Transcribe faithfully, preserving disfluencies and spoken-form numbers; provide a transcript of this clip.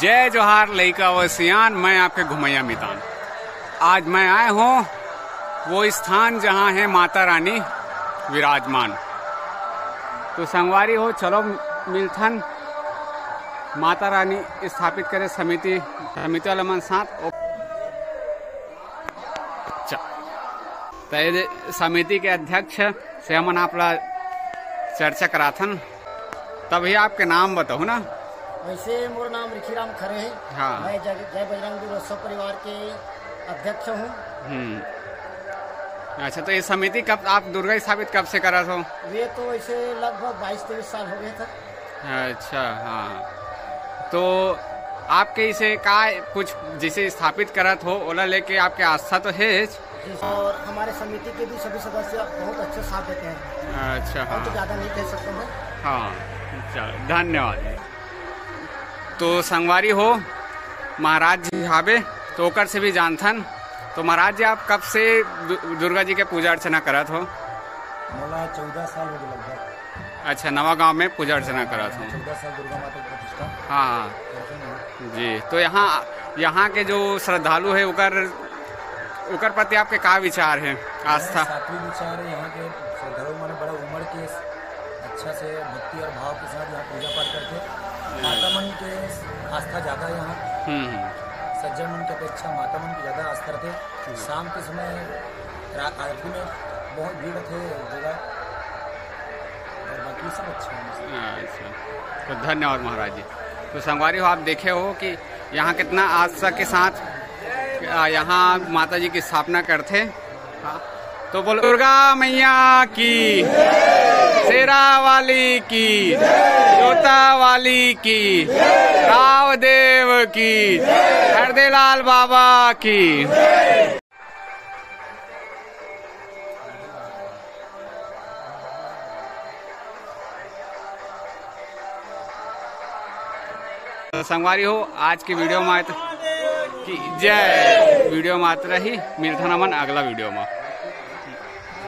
जय जोहार लइका व सियान, मैं आपके घुमैया मितान। आज मैं आए हों वो स्थान जहाँ है माता रानी विराजमान। तो संगवारी हो, चलो मिलथन माता रानी स्थापित करे समिति, समिति वाला मन साथ। ओ-, च-, त ये समिति के अध्यक्ष से हमन आप ला चर्चा कराथन। त भैया, आपके नाम बताओ ना। वैसे मोर नाम रिखीराम खरे है। हाँ। मैं जग-, जय बजरंग दल उत्सव परिवार के अध्यक्ष हूँ। हम्म। अच्छा, तो ये समिति कब, आप दुर्गा स्थापित कब से करत हो? वे तो वैसे लगभग बाईस तेईस साल हो गए थे। अच्छा, हाँ। तो आपके इसे का कुछ जैसे स्थापित करत हो, ओला लेके आपके आस्था तो है? जी, और हमारे समिति के भी सभी सदस्य बहुत अच्छा साथ देते हैं। अच्छा, और तो हाँ। ज़्यादा नहीं कह सकता मैं। हाँ, चलो, धन्यवाद। तो संगवारी हो, महाराज जी हावे, तो ओकर से भी जानथन। तो महाराज जी, आप कब से दु-, दुर्गा जी के पूजा अर्चना करत हो? मोला चौदह साल हो गए लगभग। अच्छा, नवा गांव में पूजा अर्चना करत हो। चौदह साल दुर्गा माता की प्रतिष्ठा। हाँ, हाँ। करते हैं। जी, तो यहाँ, यहाँ के जो श्रद्धालु है, ओकर, ओकर प्रति आपके का विचार है, आस्था? सात्विक विचार है। यहाँ के श्रद्धालु मन बड़ा उमड़ के अच्छा से भक्ति और भाव के साथ यहाँ पूजा पाठ करते हैं। माता मन के आस्था ज़्यादा है यहाँ। हम्म, हम्म। सज्जन मन की अपेक्षा माता मन की ज़्यादा आस्था रहते। शाम के समय रा-, आरती में बहुत भीड़ रहते जगह, और बाकी सब अच्छा है। अच्छा, तो धन्यवाद महाराज जी। तो संगवारी हो, आप देखे हो कि यहाँ कितना आस्था के साथ, आ, यहाँ माता जी की स्थापना करथे। हाँ, तो बोलो दुर्गा मैया की, शेरा वाली की, जोता वाली की, राव देव की, हरदेलाल बाबा की। तो संगवारी हो, आज के वीडियो मात्र की जय। वीडियो मात्र ही, मिलथन हमन अगला वीडियो में।